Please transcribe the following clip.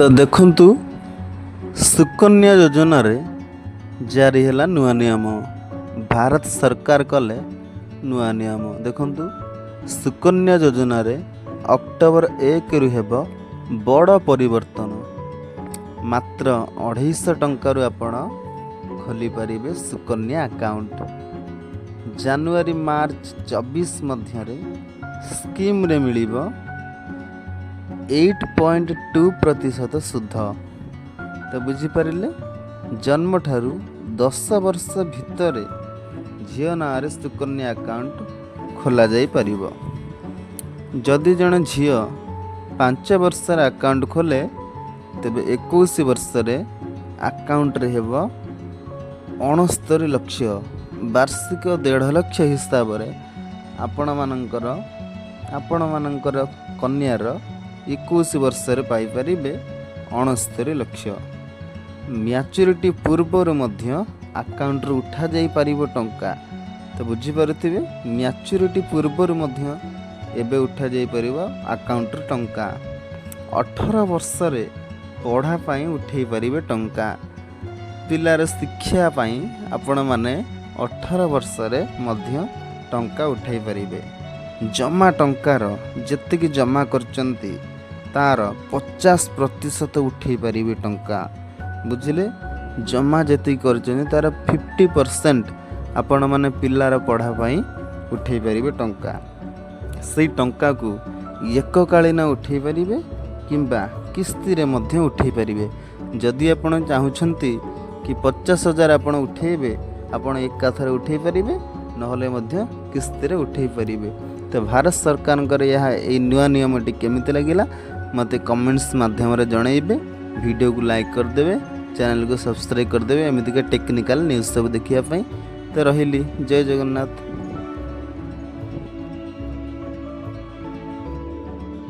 ତ ଦେଖନ୍ତୁ, ସୁକନ୍ୟା ଯୋଜନାରେ ଜାରି ହେଲା ନୂଆ ନିୟମ। ଭାରତ ସରକାର କଲେ ନୂଆ ନିୟମ। ଦେଖନ୍ତୁ, ସୁକନ୍ୟା ଯୋଜନାରେ ଅକ୍ଟୋବର 1ରୁ ହେବ ବଡ଼ ପରିବର୍ତ୍ତନ। ମାତ୍ର 250 ଟଙ୍କାରୁ ଆପଣ ଖୋଲିପାରିବେ ସୁକନ୍ୟା ଆକାଉଣ୍ଟ। ଜାନୁଆରୀ ମାର୍ଚ୍ଚ 24 ମଧ୍ୟରେ ସ୍କିମ୍ରେ ମିଳିବ 8.2% ସୁଧ। ତ ବୁଝିପାରିଲେ, ଜନ୍ମଠାରୁ 10 ବର୍ଷ ଭିତରେ ଝିଅ ନାଁରେ ସୁକନ୍ୟା ଆକାଉଣ୍ଟ ଖୋଲାଯାଇପାରିବ। ଯଦି ଜଣେ ଝିଅ 5 ବର୍ଷର ଆକାଉଣ୍ଟ ଖୋଲେ, ତେବେ 21 ବର୍ଷରେ ଆକାଉଣ୍ଟରେ ହେବ 69 ଲକ୍ଷ। ବାର୍ଷିକ 1.5 ଲକ୍ଷ ହିସାବରେ ଆପଣମାନଙ୍କର କନ୍ୟାର 21 ବର୍ଷରେ ପାଇପାରିବେ 69 ଲକ୍ଷ। ମ୍ୟାଚୁରିଟି ପୂର୍ବରୁ ମଧ୍ୟ ଆକାଉଣ୍ଟରୁ ଉଠାଯାଇପାରିବ ଟଙ୍କା। ତ ବୁଝିପାରୁଥିବେ, ମ୍ୟାଚୁରିଟି ପୂର୍ବରୁ ମଧ୍ୟ ଏବେ ଉଠାଯାଇପାରିବ ଆକାଉଣ୍ଟରୁ ଟଙ୍କା। 18 ବର୍ଷରେ ପଢ଼ା ପାଇଁ ଉଠାଇ ପାରିବେ ଟଙ୍କା। ପିଲାର ଶିକ୍ଷା ପାଇଁ ଆପଣମାନେ 18 ବର୍ଷରେ ମଧ୍ୟ ଟଙ୍କା ଉଠାଇ ପାରିବେ। ଜମା ଟଙ୍କାର, ଯେତିକି ଜମା କରିଛନ୍ତି, ତା'ର 50% ଉଠାଇ ପାରିବେ ଟଙ୍କା। ବୁଝିଲେ, ଜମା ଯେତିକି କରିଛନ୍ତି, ତା'ର 50% ଆପଣମାନେ ପିଲାର ପଢ଼ା ପାଇଁ ଉଠାଇ ପାରିବେ ଟଙ୍କା। ସେଇ ଟଙ୍କାକୁ ଏକକାଳୀନ ଉଠାଇ ପାରିବେ କିମ୍ବା କିସ୍ତିରେ ମଧ୍ୟ ଉଠାଇ ପାରିବେ। ଯଦି ଆପଣ ଚାହୁଁଛନ୍ତି କି 50,000 ଆପଣ ଉଠାଇବେ, ଆପଣ ଏକାଥରେ ଉଠାଇ ପାରିବେ, ନହେଲେ ମଧ୍ୟ କିସ୍ତିରେ ଉଠାଇ ପାରିବେ। ତ ଭାରତ ସରକାରଙ୍କର ଏହା ଏଇ ନୂଆ ନିୟମଟି କେମିତି ଲାଗିଲା, ମୋତେ କମେଣ୍ଟସ୍ ମାଧ୍ୟମରେ ଜଣାଇବେ। ଭିଡ଼ିଓକୁ ଲାଇକ୍ କରିଦେବେ, ଚ୍ୟାନେଲକୁ ସବସ୍କ୍ରାଇବ୍ କରିଦେବେ, ଏମିତିକା ଟେକ୍ନିକାଲ୍ ନ୍ୟୁଜ୍ ସବୁ ଦେଖିବା ପାଇଁ। ତ ରହିଲି, ଜୟ ଜଗନ୍ନାଥ।